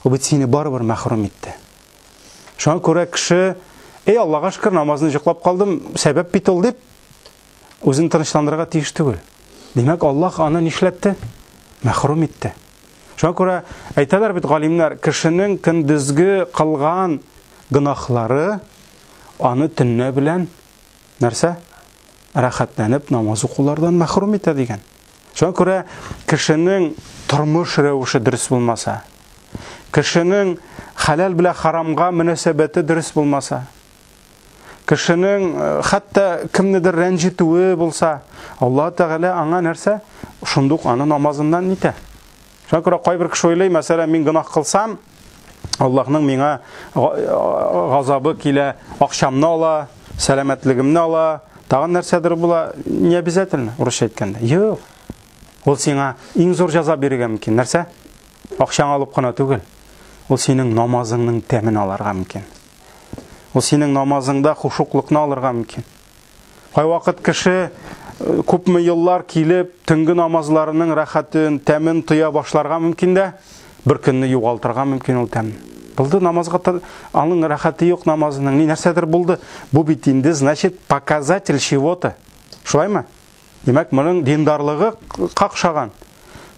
Ул бит сине барыбер мәхрүм итте. Шуңа күрә кеше, эй, Аллаһка шөкер, намазны йоклап калдым, сәбәп бит ул дип, Үзен тынычландырырга тиеш түгел. Димәк, Аллаһ аны нишләтте? Мәхрүм итте. Шуңа күрә әйтәләр бит галимнәр, кешенең көндезге кылган гөнаһлары аны төнлә белән нәрсә? Рәхәтләнеп намаз укулардан мәхрүм итә дигән. Шуңа күрә кешенең тормыш рәвеше дөрес булмаса, кешенең хәләл белән харамга мөнәсәбәте дөрес булмаса, Кешенең э, хәтта кемнедер рәнҗетүе булса, Аллаһ Тәгалә аңа нәрсә? Шундук аны намазыннан нитә. Шуңа күрә кайбер кеше уйлый, мәсәлән, мин гөнаһ кылсам, Аллаһның миңа газабы килә, акчамны ала, сәламәтлегемне ала, тагын нәрсәдер була, не обязательно, урысча әйткәндә. Юк. Ул сиңа иң зур җәза бирергә мөмкин. Нәрсә? Акчаңны алып кына түгел. Ул синең намазыңның тәмен аларга мөмкин. Ул синең намазыңда хушуклыкны алырга мөмкин. Кайвакыт кеше э, күпме еллар килеп, төнге намазларының рәхәтен, тәмен тоя башларга мөмкин дә, бер көнне югалтырга мөмкин ул тәмне. Булды намазга аның рәхәте юк намазының. Ни нәрсәдер булды. Бу бит инде, значит, показатель чего-то. Шулаймы? Димәк, моның диндарлыгы какшаган.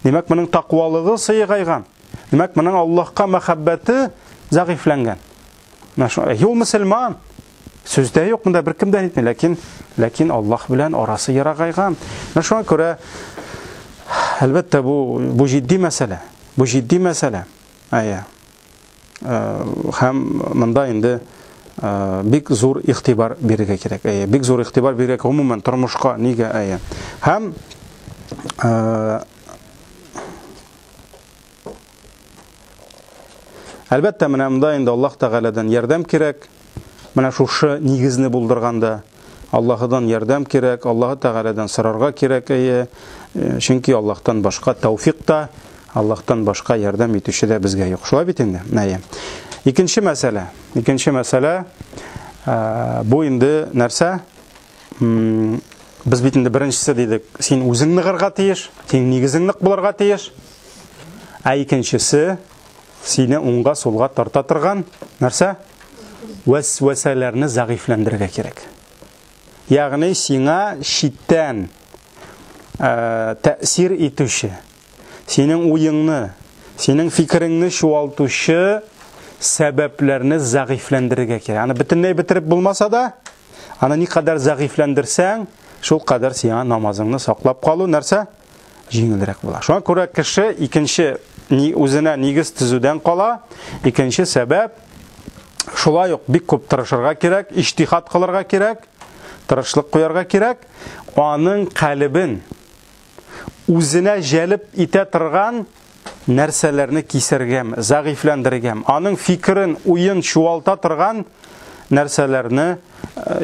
Димәк, моның тақвалыгы сыегайган. Димәк, моның Аллаһка мәхәббәте зәгыйфьләнгән. Менә шул юл мөселман. Сүздә юк, монда беркем дә әйтми, ләкин ләкин Аллаһ белән арасы ерагайган. Менә шуңа күрә әлбәттә бу бу җитди мәсьәлә. Бу җитди мәсьәлә. Әйе. Һәм монда инде бик зур игътибар бирергә кирәк. Әйе, бик зур игътибар бирергә гомумән тормышка нигә әйе. Һәм Әлбәттә, менә монда инде Аллаһ Тәгаләдән ярдәм кирәк. Менә шушы нигезне булдырганда Аллаһыдан ярдәм кирәк, Аллаһы Тәгаләдән сорарга кирәк, әйе. Чөнки Аллаһтан башка тәүфик та, Аллаһтан башка ярдәм итүче дә безгә юк. Шулай бит инде? Әйе. Икенче мәсьәлә. Икенче мәсьәлә бу инде нәрсә? Без бит инде беренчесе дидек, син үзең ныгырга тиеш, синең нигезең нык булырга тиеш. Ә икенчесе сине уңга сулга тарта торган нәрсә? Вәсвәсәләрне зәгыйфьләндерергә кирәк. Ягъни сиңа читтән тәэсир итүче, синең уеңны, синең фикереңне чуалтучы сәбәпләрне зәгыйфьләндерергә кирәк. Аны бөтенләй бетереп булмаса да, аны никадәр зәгыйфьләндерсәң, шул кадәр сиңа намазыңны саклап калу нәрсә? Җиңелрәк була. Шуңа күрә кеше икенче үзенә нигез төзүдән кала, икенче сәбәп шулай ук бик күп тырышырга кирәк, иҗтихад кылырга кирәк, тырышлык куярга кирәк, аның калебен үзенә җәлеп итә торган нәрсәләрне кисәргәме, зәгыйфьләндерергәме, аның фикерен, уен чуалта торган нәрсәләрне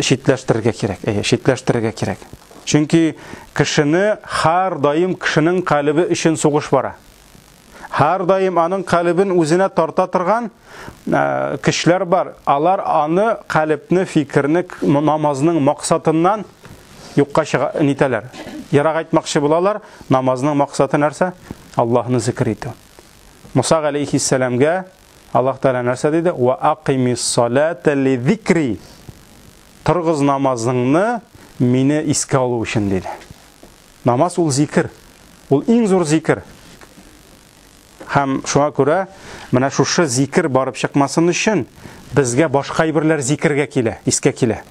читләштерергә кирәк. Әйе, читләштерергә кирәк. Чөнки кешене һәрдаим кешенең калебе өчен сугыш бара. Һәрдаим аның калебен үзенә тарта торган көчләр бар. Алар аны калебне, фикерне намазның максатыннан юкка чыга нитәләр. Ерак айтмакчы булалар. Намазның максаты нәрсә? Аллаһны зикр итү. Муса алейхиссәламгә Аллаһ Тәгалә нәрсә диде? Ва акимис салата ли зикри. Торгыз намазыңны мине искә алу өчен диде. Намаз ул зикер. Ул иң зур зикер. Һәм шуңа күрә менә шушы зикер барып чыкмасын өчен безгә башка әйберләр зикергә килә, искә килә.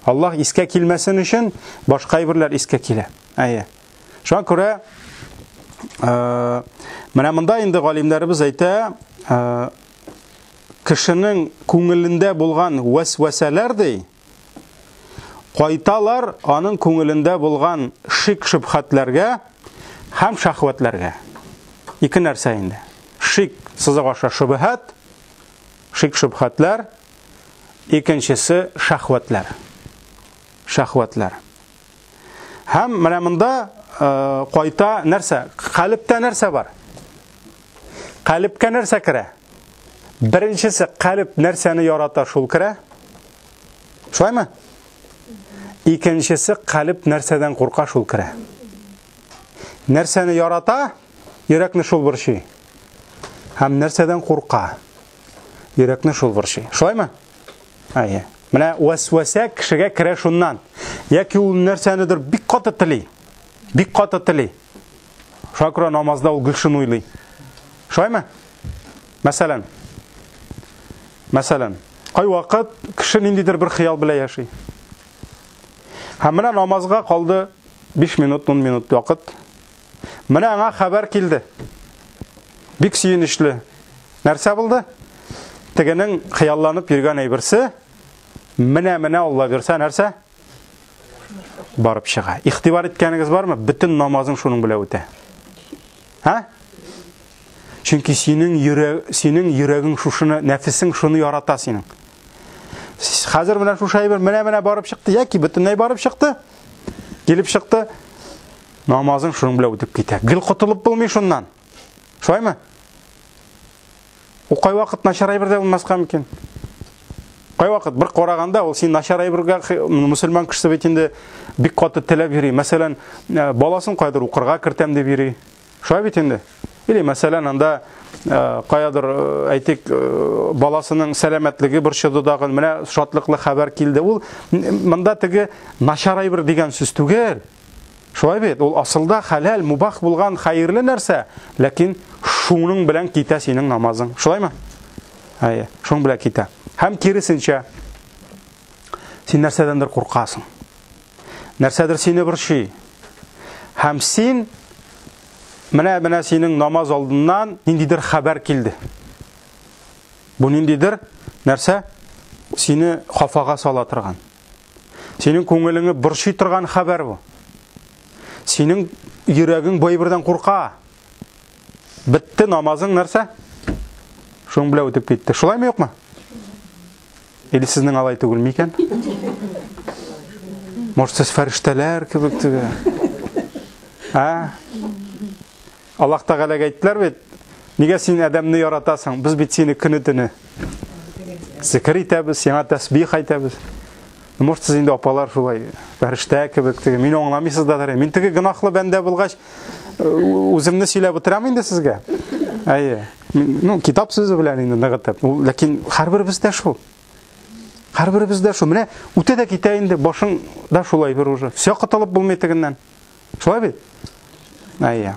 Аллаһ искә килмәсен өчен башка әйберләр искә килә. Әйе. Шуңа күрә менә монда инде галимнәребез әйтә, кешенең күңелендә булган вәсвәсәләр ди, кайталар аның күңелендә булган шик-шөбһәтләргә һәм шәһвәтләргә. Ике нәрсә инде. Шик сызык аша шөбһәт, шик-шөбһәтләр, икенчесе шәһвәтләр. Шәһвәтләр. Һәм менә монда кайта нәрсә? Калебтә нәрсә бар? Калебкә нәрсә керә? Беренчесе калеб нәрсәне ярата, шул керә. Шулаймы? Икенчесе калеб нәрсәдән курка, шул керә. Нәрсәне ярата, йөрәкне шул борчый. Һәм нәрсәдән курка, йөрәкне шул борчый. Шулаймы? Әйе. Менә вәсвәсә кешегә керә шуннан. Яки ул нәрсәнедер бик каты тели. Бик каты тели. Шуңа күрә намазда ул гел шуны уйлый. Шулаймы? Мәсәлән, мәсәлән, кайвакыт кеше ниндидер бер хыял белән яши. Һәм менә намазга калды 5 минут, 10 минут вакыт. Менә аңа хәбәр килде. Бик сөенечле. Нәрсә булды? Тегенең хыялланып йөргән әйберсе менә-менә Алла бирсә нәрсә? Барып чыга. Игътибар иткәнегез бармы? Бөтен намазың шуның белән үтә. Һа? Чөнки синең йөрәг, синең йөрәгең шушыны, нәфесең шуны ярата синең. Хәзер менә шушы әйбер менә-менә барып чыкты яки бөтенләй барып чыкты. Килеп чыкты. Намазың шуның белән үтеп китә. Гел котылып булмый шуннан. Шулаймы? Ул кайвакыт начар әйбер дә булмаска мөмкин. Кайвакыт бер караганда ул син начар әйбергә мөселман кешесе бит инде бик каты теләп йөри. Мәсәлән, баласын кайдыр укырга кертәм дип йөри. Шулай бит инде. Или мәсәлән, анда каядыр әйтик, баласының сәламәтлеге борчыды дагын, менә шатлыклы хәбәр килде. Ул монда теге начар әйбер дигән сүз түгел. Шулай бит, ул асылда хәләл, мубах булган хәерле нәрсә, ләкин шуның белән китә синең намазың. Шулаймы? Әйе, шуның белән китә. Һәм киресенчә, син нәрсәдәндер куркасың. Нәрсәдер сине борчый. Һәм син менә-менә синең намаз алдыннан ниндидер хәбәр килде. Бу ниндидер нәрсә сине хафага сала торган. Синең күңелеңне борчый торган хәбәр бу. Синең йөрәгең бу әйбердән курка. Бетте намазың нәрсә? Шуның белән үтеп китте. Шулаймы юкмы? Или сезнең алай түгел микән? Может, сез фәрештәләр кебек теге? А? Аллаһ Тәгаләгә әйттеләр бит, нигә син адәмне яратасың? Без бит сине көне-төне зикер итәбез, сиңа тәсбих әйтәбез. Может, сез инде апалар шулай фәрештә кебек теге, мине аңламыйсыз да дәрә. Мин теге гөнаһлы бәндә булгач, үземне сөйләп утырам инде сезгә. Әйе. Ну, китап сүзе белән инде ныгытып. Ул, ләкин һәрберебездә шул. Һәрберебездә шул. Менә үтә дә китә инде, башың да шулай бер уже. Все котылып булмый тегеннән. Шулай бит? Әйе.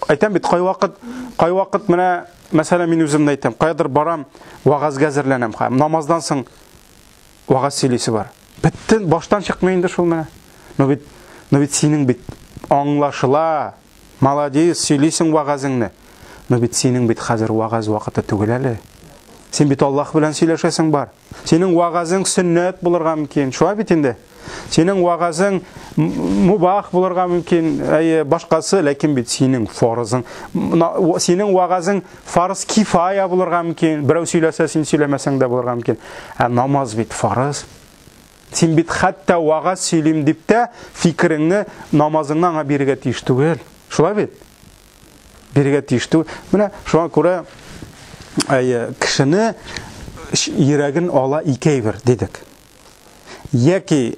Әйтәм бит, кайвакыт, кайвакыт менә, мәсәлән, мин үземне әйтәм, каядыр барам, вагазга әзерләнәм, намаздан соң вагаз сөйлисе бар. Бетте, баштан чыкмый инде шул менә. Но бит, но бит синең бит аңлашыла. Молодец, сөйлисең вагазыңны. Но бит синең бит хәзер вагаз вакыты түгел әле. Син бит Аллаһ белән сөйләшәсең бар. Синең вагазың сөннәт булырга мөмкин. Шулай бит инде. Синең вагазың мубах булырга мөмкин, әйе, башкасы, ләкин бит синең фарызың, синең вагазың фарыз кифая булырга мөмкин. Берәү сөйләсә, син сөйләмәсәң дә булырга мөмкин. Ә намаз бит фарыз. Син бит хәтта вагаз сөйлим дип тә фикереңне намазыңны аңа бирергә тиеш түгел. Шулай бит? Бирергә тиеш түгел. Менә шуңа күрә әйе, кешене йөрәген ала ике әйбер дидек. Яки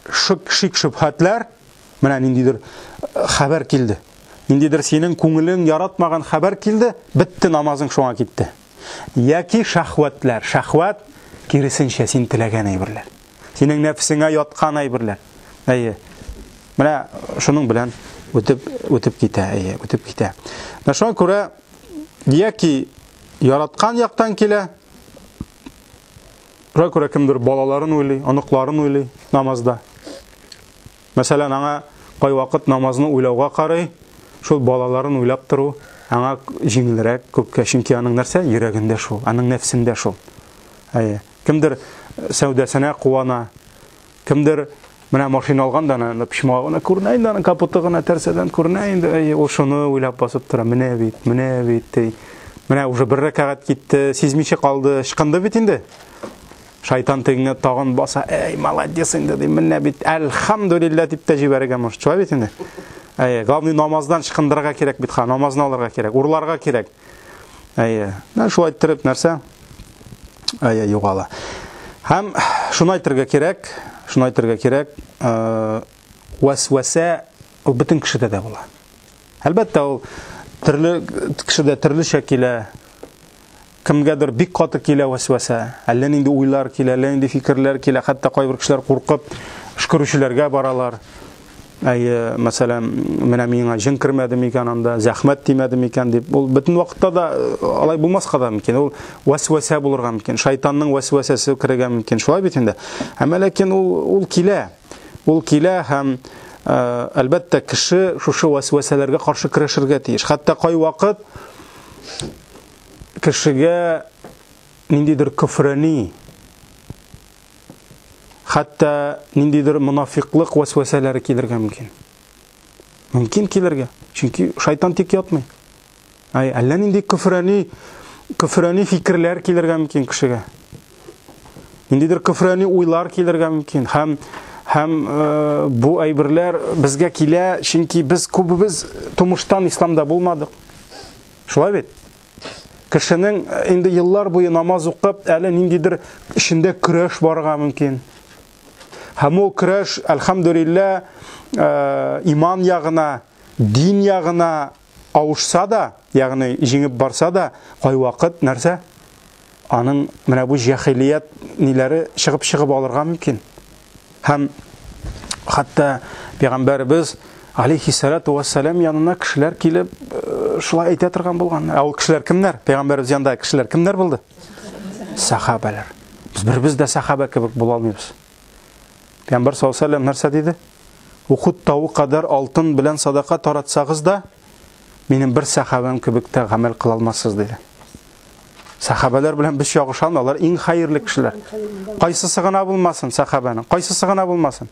шик шик шөбһәтләр, менә ниндидер хәбәр килде. Ниндидер синең күңелең яратмаган хәбәр килде, бетте намазың шуңа китте. Яки шәһвәтләр. Шәһвәт киресенчә син теләгән әйберләр. Синең нәфсеңә яткан әйберләр. Әйе. Менә шуның белән үтеп үтеп китә, әйе, үтеп китә. Менә шуңа күрә яки яраткан яктан килә, Шуңа күрә кемдер балаларын уйлый, оныкларын уйлый намазда. Мәсәлән, аңа кайвакыт намазны уйлауга карый, шул балаларын уйлап тору аңа җиңелрәк күпкә, чөнки аның нәрсә? Йөрәгендә шул, аның нәфсендә шул. Әйе. Кемдер сәүдәсенә куана, кемдер менә машина алган да, ана почмагы гына күренә инде, аның капоты гына тәрсәдән күренә инде. Әйе, ул шуны уйлап басып тора. Менә бит, менә бит, ди. Менә уже бер рәкәгать китте, сизмичә калды, ычкынды бит инде. Шайтан тегеңә тагын баса, әй, молодец инде, ди, менә бит, әлхәмдүлилләһ дип тә җибәрергә может. Шулай бит инде. Әйе, главный намаздан чыкындырырга кирәк бит, ха, намазны алырга кирәк, урларга кирәк. Әйе, менә шулай иттереп нәрсә? Әйе, югала. Һәм шуны әйтергә кирәк, шуны әйтергә кирәк, вәсвәсә ул бөтен кешедә дә була. Әлбәттә, ул төрле кешедә төрлечә килә. Кемгәдер бик каты килә вәсвәсә, әллә нинди уйлар килә, әллә нинди фикерләр килә, хәтта кайбер кешеләр куркып өшкерүчеләргә баралар. Әйе, мәсәлән, менә миңа җен кермәде микән анда, зәхмәт тимәде микән дип. Ул бөтен вакытта да алай булмаска да мөмкин. Ул вәсвәсә булырга мөмкин, шайтанның вәсвәсәсе керергә мөмкин. Шулай бит инде. Әмма ләкин ул ул килә. Ул килә һәм әлбәттә кеше шушы вәсвәсәләргә каршы көрәшергә тиеш. Хәтта кайвакыт кешегә ниндидер көфрәни, хәтта ниндидер монафиклык вәсвәсәләре килергә мөмкин. Мөмкин килергә, чөнки шайтан тик ятмый. Ай, әллә нинди көфрәни, көфрәни фикерләр килергә мөмкин кешегә. Ниндидер көфрәни уйлар килергә мөмкин. Һәм һәм э, бу әйберләр безгә килә, чөнки без күбебез тумыштан исламда булмадык. Шулай бит? Кешенең э, инде еллар буе намаз укып, әле ниндидер эчендә көрәш барырга мөмкин. Һәм ул көрәш, әлхәмдүлиллә, э, иман ягына, дин ягына авышса да, ягъни җиңеп барса да, кайвакыт нәрсә? Аның менә бу җәһилият ниләре чыгып-чыгып алырга мөмкин. Һәм хәтта пәйгамбәребез алейхиссалату вассалам янына кешеләр килеп э, шулай әйтә торган булган. Ә ул кешеләр кемнәр? Пәйгамбәребез янында кешеләр кемнәр булды? Сахабәләр. Без беребез дә сахаба кебек була алмыйбыз. Пәйгамбәр саллаллаху алейһи нәрсә диде? Ухуд тавы кадәр алтын белән садака таратсагыз да, минем бер сахабам кебек тә гамәл кыла алмассыз, диде. Сахабәләр белән без чагыша алмый, алар иң хәерле кешеләр. Кайсысы гына булмасын сахабәнең, кайсысы гына булмасын.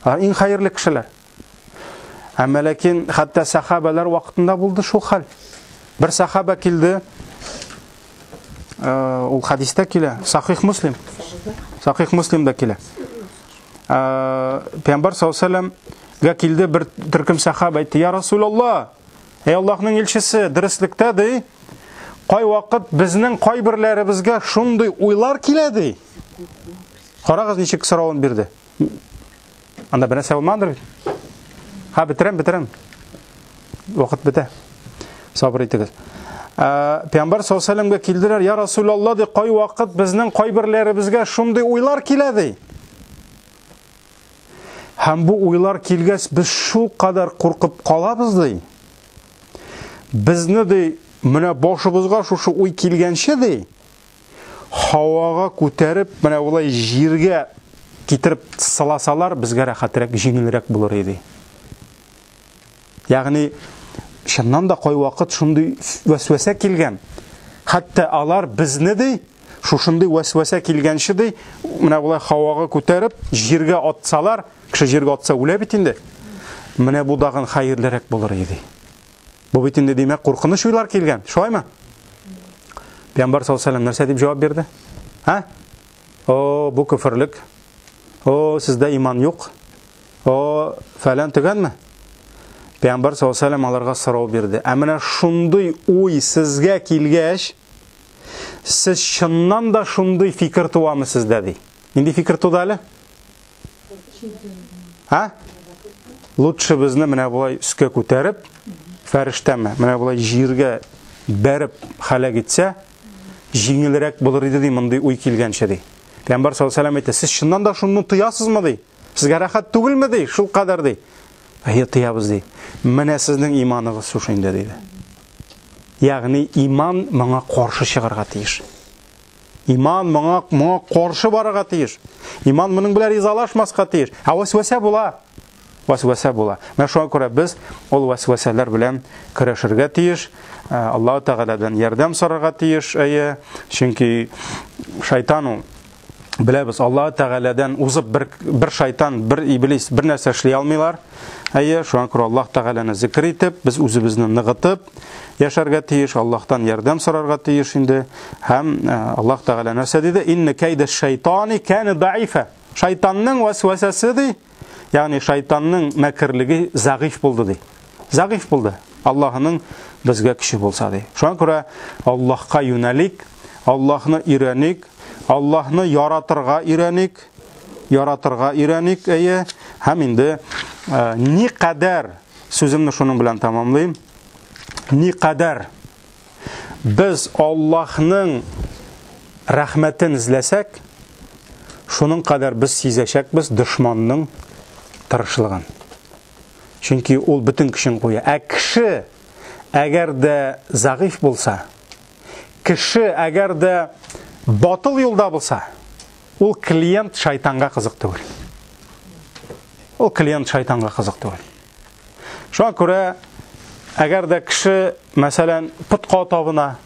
Алар иң хәерле кешеләр. Әмма ләкин хәтта сахабәләр вакытында булды шул хәл. Бер сахаба килде, ул хәдистә килә, Сахих Муслим. Сахих Муслимда килә. Пәйгамбәр саллаллаху алейһи ва килде бер төркем сахаба әйтте: "Я Расулаллаһ, эй Аллаһның илчесе, дөреслектә ди, кайвакыт безнең кайберләребезгә шундый уйлар килә ди. Карагыз, ничек соравын бирде. Анда бер нәрсә булмадыр бит. Ха, бетерәм, бетерәм. Вакыт бетә. Сабыр итегез. Пәйгамбәр саллаллаху алейһи ва килделәр, "Я Расулаллаһ, ди, кайвакыт безнең кайберләребезгә шундый уйлар килә ди. Һәм бу уйлар килгәч, без шул кадәр куркып калабыз ди. Безне ди, менә башыбызга шушы уй килгәнче ди, һавага күтәреп, менә болай җиргә китереп сыласалар, безгә рәхәтрәк, җиңелрәк булыр иде. Ягъни, чыннан да кайвакыт шундый вәсвәсә килгән. Хәтта алар безне ди, шушындый вәсвәсә килгәнче ди, менә болай һавага күтәреп, җиргә атсалар, кеше җиргә атса үлә бит инде. Менә бу дагын хәерлерәк булыр иде. Бу бит инде димәк куркыныч уйлар килгән, шулаймы? Пәйгамбәр саллаллаху алейһи нәрсә дип җавап бирде? Һа? О, бу көферлек. О, сездә иман юк. О, фәлән төгәнме? Пәйгамбәр саллаллаху алейһи аларга сорау бирде. Ә менә шундый уй сезгә килгәч, сез чыннан да шундый фикер туамы сездә ди? Нинди фикер туды әле? Һа? Лучше безне менә болай өскә күтәреп, фәрештәме, менә болай җиргә бәреп халәк итсә, җиңелрәк булыр иде ди мондый уй килгәнче ди. Пәйгамбәр саллаллаху алейһи әйтә, сез чыннан да шуны тоясызмы ди? Сезгә рәхәт түгелме ди? Шул кадәр ди. Әйе, тоябыз ди. Менә сезнең иманыгыз шушы инде диде. Ягъни иман моңа каршы чыгарга тиеш. Иман моңа моңа каршы барырга тиеш. Иман моның белән ризалашмаска тиеш. Ә вәсвәсә була. Вәсвәсә була. Менә шуңа күрә без ул вәсвәсәләр белән көрәшергә тиеш. Аллаһ Тәгаләдән ярдәм сорарга тиеш, әйе. Чөнки шайтан ул беләбез, Аллаһ Тәгаләдән узып бер, бер шайтан, бер иблис бер нәрсә эшли алмыйлар. Әйе, шуңа күрә Аллаһ Тәгаләне зикр итеп, без үзебезне ныгытып яшәргә тиеш, Аллаһтан ярдәм сорарга тиеш инде. Һәм Аллаһ Тәгалә нәрсә диде? Инна кайда шайтани кана даифа. Шайтанның вәсвәсәсе ди, ягъни шайтанның мәкерлеге зәгыйф булды ди. Зәгыйф булды. Аллаһының безгә көче булса ди. Шуңа күрә Аллаһка юнәлик, Аллаһны өйрәник, Аллаһны яратырга өйрәник, яратырга өйрәник, әйе. Һәм инде ни кадәр сүземне шуның белән тәмамлыйм. Ни кадәр без Аллаһның рәхмәтен эзләсәк, шуның кадәр без сизәчәкбез дошманның тырышлыгын. Чөнки ул бөтен көчен куя. Ә кеше әгәр дә зәгыйфь булса, кеше әгәр дә батыл юлда булса, ул клиент шайтанга кызык түгел. Ул клиент шайтанга кызык түгел. Шуңа күрә әгәр дә кеше, мәсәлән, путка табына,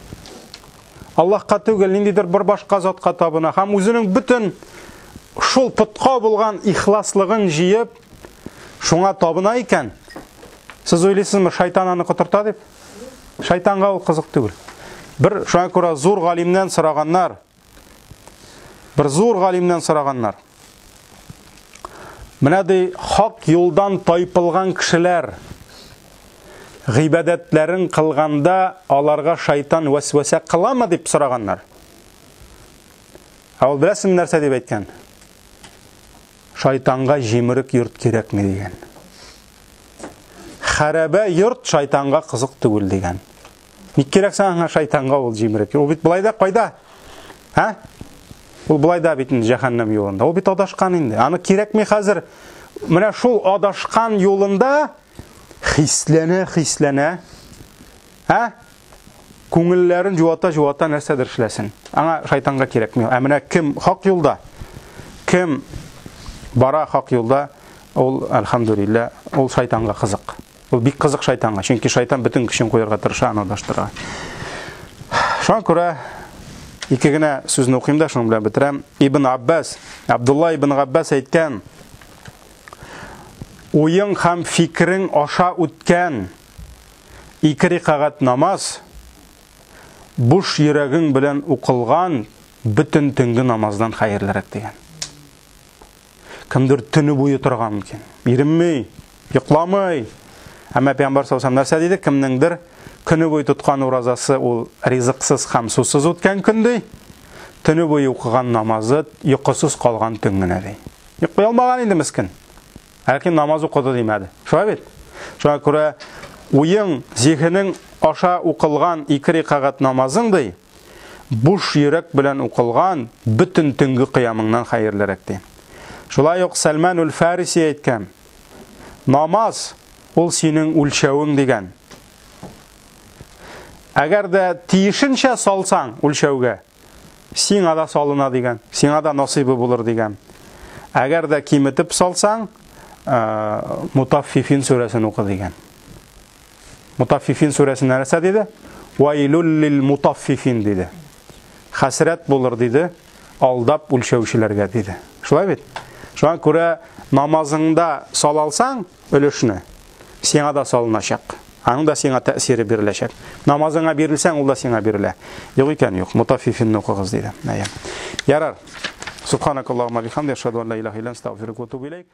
Аллаһка түгел, ниндидер бер башка затка табына һәм үзенең бөтен шул путка булган ихласлыгын җыеп, шуңа табына икән, сез уйлыйсызмы, шайтан аны котырта дип? Шайтанга ул кызык түгел. Бер шуңа күрә зур галимнән сораганнар. Бер зур галимнән сораганнар. Менә ди, хак юлдан тайпылган кешеләр гыйбадәтләрен кылганда аларга шайтан вәсвәсә кыламы дип сораганнар. Ә ул беләсеңме нәрсә дип әйткән? Шайтанга җимерек йорт кирәкми дигән. Хәрабә йорт шайтанга кызык түгел дигән. Ник кирәк саңа шайтанга ул җимерек? Ул бит болай да кайда? Һа? Ул болай да бит инде җәһәннәм юлында. Ул бит адашкан инде. Аны кирәкми хәзер. Менә шул адашкан юлында хисләнә, хисләнә. Һа? Күңелләрен җуата-җуата нәрсәдер эшләсен. Аңа шайтанга кирәкми. Ә менә кем хак юлда, кем бара хак юлда, ул әлхәмдүлилләһ, ул шайтанга кызык. Ул бик кызык шайтанга, чөнки шайтан бөтен көчен куярга тырыша аны адаштырырга. Шуңа күрә ике генә сүзне укыйм да, шуның белән бетерәм. Ибн Аббас, Абдулла ибн Аббас әйткән, уең һәм фикерең аша үткән ике рикагать намаз буш йөрәгең белән укылган бөтен төнге намаздан хәерлерәк дигән. Кемдер төне буе торырга мөмкин. Иренми, йокламый. Әмма пәйгамбәр саллаллаху нәрсә диде? Кемнеңдер көне буе тоткан уразасы ул ризыксыз һәм сусыз үткән көн ди. Төне буе укыган намазы йокысыз калган төн генә ди. Йоклый алмаган инде мескен. Ләкин намаз укыды димәде. Шулай бит? Шуңа күрә уең, зиһенең аша укылган ике рикагать намазың ди, буш йөрәк белән укылган бөтен төнге кыямыңнан хәерлерәк ди. Шулай ук Сәлмән үл-Фариси әйткән, намаз ул синең үлчәвең дигән. Әгәр дә тиешенчә салсаң үлчәүгә, сиңа да салына дигән, сиңа да насыйбы булыр дигән. Әгәр дә киметеп салсаң, Мутаффифин сүрәсен укы дигән. Мутаффифин сүрәсендә нәрсә диде? Вайлул лил мутаффифин диде. Хәсрәт булыр диде, алдап үлчәүчеләргә диде. Шулай бит? Шуңа күрә намазыңда салалсаң өлешне, сиңа да салыначак. Аның да сиңа тәэсире биреләчәк. Намазыңа бирелсәң, ул да сиңа бирелә. Юк икән, юк. Мутаффифинне укыгыз диде. Әйе. Ярар. Субханакаллахумма бихамдика, ашһаду ан ла илаһа илля анта, астагфирука ва атубу илейк.